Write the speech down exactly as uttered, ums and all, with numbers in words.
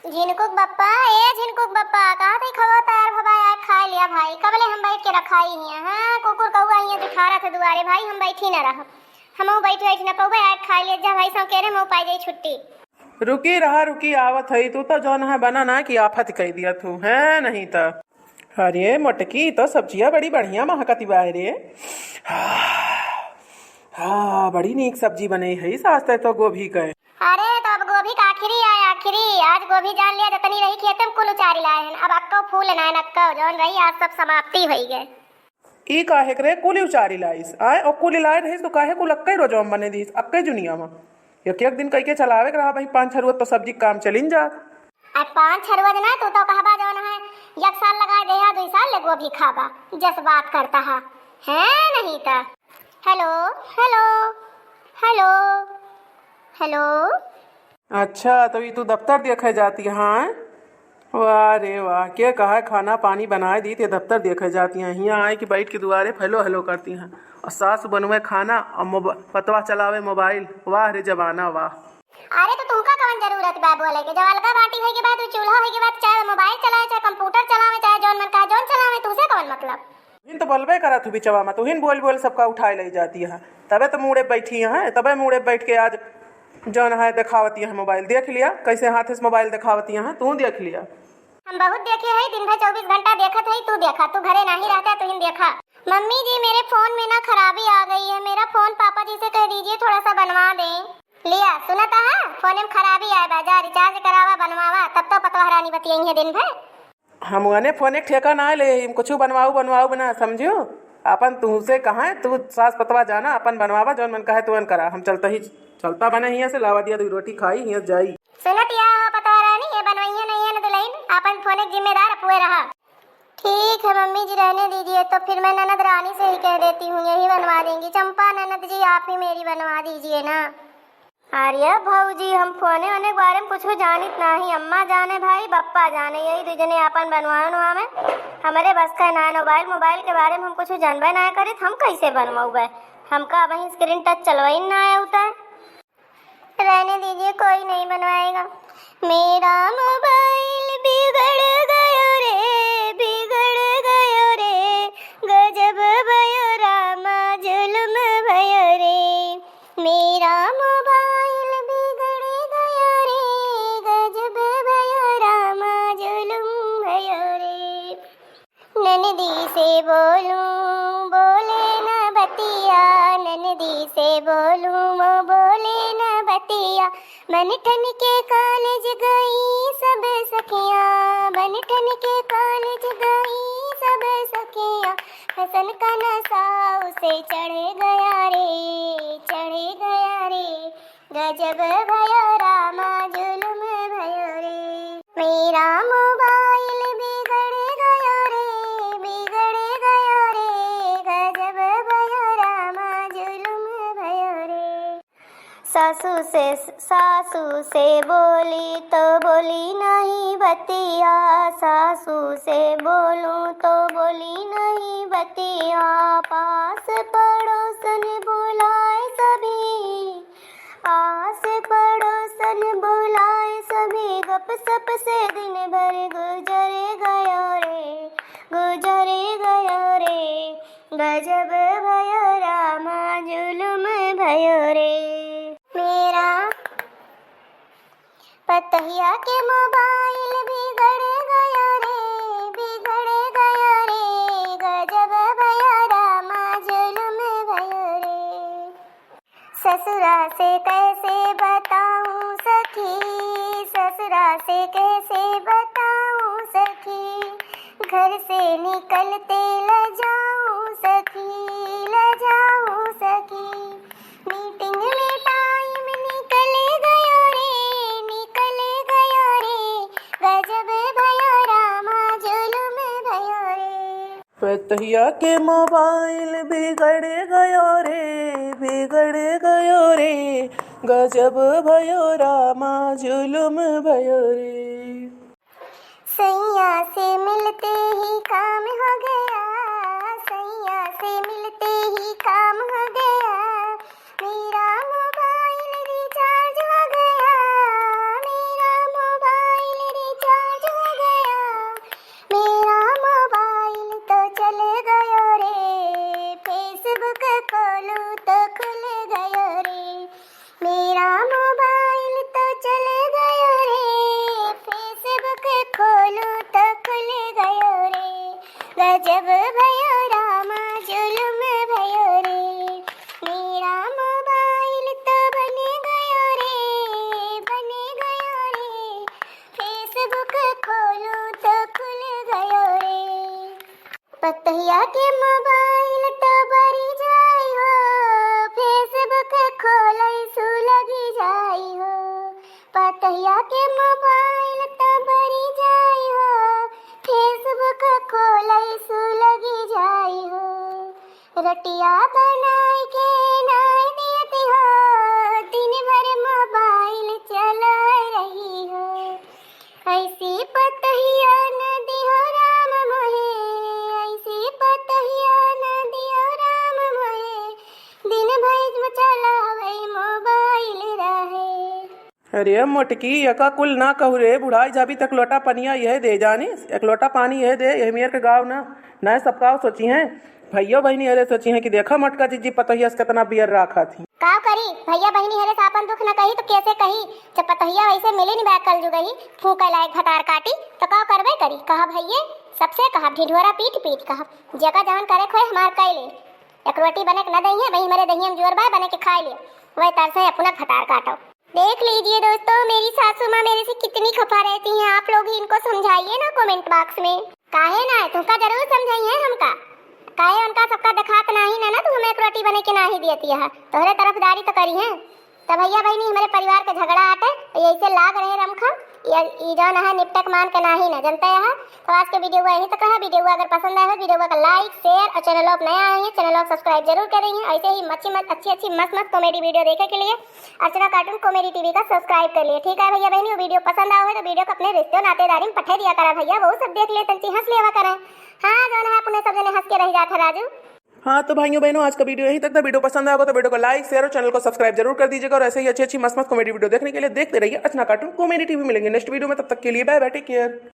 झिनकुक बप्पा, ए झिनकुक बप्पा, कहा थे खवा तैयार भवा, आए खाए लिया भाई, कबले हम बैठ के रखाई हिया। हाँ, कुकुर कौआ हिया दिखारत है दुआरे भाई, हम बैठी न रहब, हमहू बैठ बैठ न पौबे, आए खाए लिया जा भाई, सौ केरे में पाई जाई छुट्टी। रुकी रहा, रुकी आवत है, तू तो जौन है बना ना कि आफत कह दिया तू, है नहीं तो। अरे मोटकी, तो सब्जिया बड़ी बढ़िया महकती बा रे। हाँ, बड़ी नीक सब्जी बने है सास ते तो गोभी के। अरे, तो अब गोभी का आखिरी आए, आखिरी। आज गोभी जान लिया, जतनी रही खेते में कुल उचारी लाए हैं। अब अक्को फूल ना, अक्को जौन रही, आज सब समाप्ति होई गए। ई काहे करे कुल उचारी लाइस? आए, और कुल लाए रहीस तो काहे कुल अक्के रोजवा में बने दीस, अक्के जुनिया में? एक एक दिन कई के चलावे के रहा भाई, पाँच छरुआ तो सब्जी के काम चलिन जात। आ पाँच छरुआ ना, तू तो कहबा जौन है, एक साल लगा दे, या दुई साल ले गोभी खाबा, जस बात करता है, है नहीं तो। हेलो, हेलो, हेलो, हेलो। अच्छा, तो ई तू दफ्तर देखे जाती हैं? वाह रे वाह, के कहा खाना पानी बनाए दी ते दफ्तर देखे जाती हैं, हियाँ आए कि बैठ के दुआरे हेलो हेलो करती हैं, और सास बनवे खाना और मोबा-, पतवा चलावे मोबाइल। वाह रे जमाना वाह। अरे तो तुमका कवन जरूरत बा बोले के, जब अलगा बाटी होई के बाद, चूल्हा होई के बाद, चाहे मोबाइल चलावे, चाहे कंप्यूटर चलावे, चाहे जौन मन कहा जौन चलावे, तुमसे कवन मतलब? तुहिन तो बोलबे करत हूँ बिचवा में, तुहिन बोल बोल सबका उठाए ले जाती है, तबे तो मूड़े बैठी हैं, तबे मूड़े बैठ के आज जौन है देखावती है मोबाइल। देख लिया कैसे हाथ से मोबाइल देखावती हैं, तू देख लिया। हम बहुत देखे हैं, दिन भर चौबीस घंटा देखत है, तू देखा, तू घरे नहीं रहता, तुहिन देखा। मम्मी जी, मेरे फोन में ना खराबी आ गई है, मेरा फोन पापा जी से कह दीजिए थोड़ा सा बनवा दें। लिया, सुनत है, फोन में खराबी आए बा, जा रिचार्ज करावा, बनवावा, तब तो पतवा रानी बतियाई है दिन भर। हम ओने फोने के ठेका ना ले, हम कुछ बनवाऊ, बनवाऊ बना, समझियो? अपन तुहसे कहाँ है, तू सास पतवा जाना, अपन बनवावा, जौन मन कहे तुहन करा। हम चलता ही, चलता बने हियाँ से, लावा दिया दू रोटी खाई, हियाँ जाई। सुनत या हो पतवा रानी, ये बनवाइए नहीं है न दुल्हन, अपन फोने के जिम्मेदार अपुए रहा। ठीक है मम्मी जी, रहने दीजिए, तो फिर मैं ननद रानी से ही कह देती हूँ, यही बनवा देंगी। चंपा ननद जी, आप ही मेरी बनवा दीजिए ना। अरे भौजी, हम फोने ओने के बारे में कुछ जानित नाही। अम्मा जाने भाई, बप्पा जाने, यही दू जने आपन बनवाए उनवावे। हमरे बस का ना, मोबाइल, मोबाइल के बारे में हम कुछ जानबे ना करित, हम कैसे बनवावे? हमका अबहीं स्क्रीन टच चलवाई ना आया होता है। रहने दीजिए, कोई नहीं बनवाएगा। मेरा मोबाइल बिगड़ गयो रे, बिगड़ गयो रे, गजब भयो रामा, जुल्म भयो रे। मेरा मोबाइल बिगड़ गयो रे, गजब भयो रामा, जुल्म भयो रे। ननदी से बोलूं, बोले न बतिया, ननदी से बोलूं, वो बोले न बतिया। बन ठन के कॉलेज गई सब सखियां, बन ठन के कॉलेज गई सब सखियां। फैशन का नशा उसे चढ़ गया रे, चढ़ गया रे। गजब भयो रामा, जुल्म भयो रे। मेरा मोबाइल बिगड़ गयो रे, बिगड़ गयो रे। गजब भयो रामा, जुल्म भयो रे। सासू से, सासू से बोली तो बोली नहीं बतिया, सासू से बोलूं तो बोली नहीं बतिया। पास पड़ोसन बुलाए सभी, आस पड़ोसन बुलाए सभी, गपशप से दिन भर गुजर गयो रे, गुजर गयो रे। गजब भयो रामा, जुलुम भयो रे। मेरा पतहिया के मोबाइल बिगड़ गयो रे, बिगड़ गयो रे। गजब भयो रामा, जुलुम भयो रे। ससुरा से कैसे बताऊं सखी, ससुरा से कैसे बताऊं सखी, घर से निकलते लजाऊं सखी, लजाऊं सखी। मीटिंग में टाइम निकल गयो रे, निकल गयो रे, गजब भयो रामा, जुलुम भयो रे। पतहिया के मोबाइल बिगड़ गयो रे, बिगड़ गयो रे, गजब भयो रामा, जुलुम भयो रे। सैया से मिलते ही काम हो गया, सैया से मिलते ही काम हो गया। मेरा मोबाइल रिचार्ज हो गया, मेरा मोबाइल पतहिया के मोबाइल तो बरी जाई हो, Facebook खोलई सुलगी जाई हो। पतहिया के मोबाइल तो बरी जाई हो, Facebook खोलई सुलगी जाई हो। रोटिया बनाई के नाई दियती हो, दिन भर मोबाइल चला रही हो। ऐसी पतहिया न दिहो राम मोहे, ऐसी पतहिया न दिहो राम मोहे, दिन भर चलावे मोबाइल रहे। अरे मोटकी, एका कुल ना कहू रे, बुढ़ाई जाबी त एक लोटा पनिया यह दे जानी, एक लोटा पानी यह दे, यह मेर के गाँव ना, ना सबका सोची हैं, भैया बहनी अरे सोची हैं कि देखा मोटका जीजी पतोहिया से कितना बियर राखा थी। का करी भैया बहनी हरे से आपन दुख न कही तो कैसे कही, जब पतोहिया वैसे मिली नहीं बैग कल जुगही, फूके लायक भतार काटी, तो का करबे करी, कहा भैये, सबसे कहा ढिढोरा पीट पीट कहा, जेका जवन करे खोए हमार कैले, एक रोटी बने के न दही है, वही मरे दही हम जोर बाय बने के खाए ले, वही तरह से अपना भतार काटो। देख लीजिए दोस्तों, मेरी सासू माँ मेरे से कितनी खफा रहती हैं। आप लोग ही इनको समझाइए ना comment box में। काहे ना है, तुमका जरूर समझाई है हमका। काहे उनका सबका दिखात नाही ना, ना तू हमें एक रोटी बने के नाही दियती है। तोहरे तरफदारी तो करी है। तो भैया बहनी हमारे परिवार के झगड़ा आटे, यही से लाग रहे रमखम। ये, ये जौन है निपटक मान के नाही ना, जनते है। तो आज के video को यहीं तक है। Video को अगर पसंद आया हो, video को like, share और channel आप नया आए हैं, channel को subscribe जरूर करें। ऐसे ही अच्छी मत, अच्छी अच्छी मस्त मस्त comedy video देखे के लिए अर्चना Cartoon Comedy TV का subscribe कर लिए, ठीक है भैया बहनी। वो video पसंद आवे तो video को अपने रिश्ते नातेदारी में पठे दिया करा भैया, वो सब देख ले, तंची हंस लेवा करें। हाँ, जौन है अपने सब जने हंस के रह जात है राजू। हाँ तो भाइयों बहनों, आज का video यहीं तक था। Video पसंद आया हो तो video को like, share और channel को subscribe जरूर कर दीजिएगा। और ऐसे ही अच्छी अच्छी मस्त मस्त comedy video देखने के लिए देखते रहिए अर्चना Cartoon Comedy TV। मिलेंगे next video में, तब तक के लिए bye bye, take care।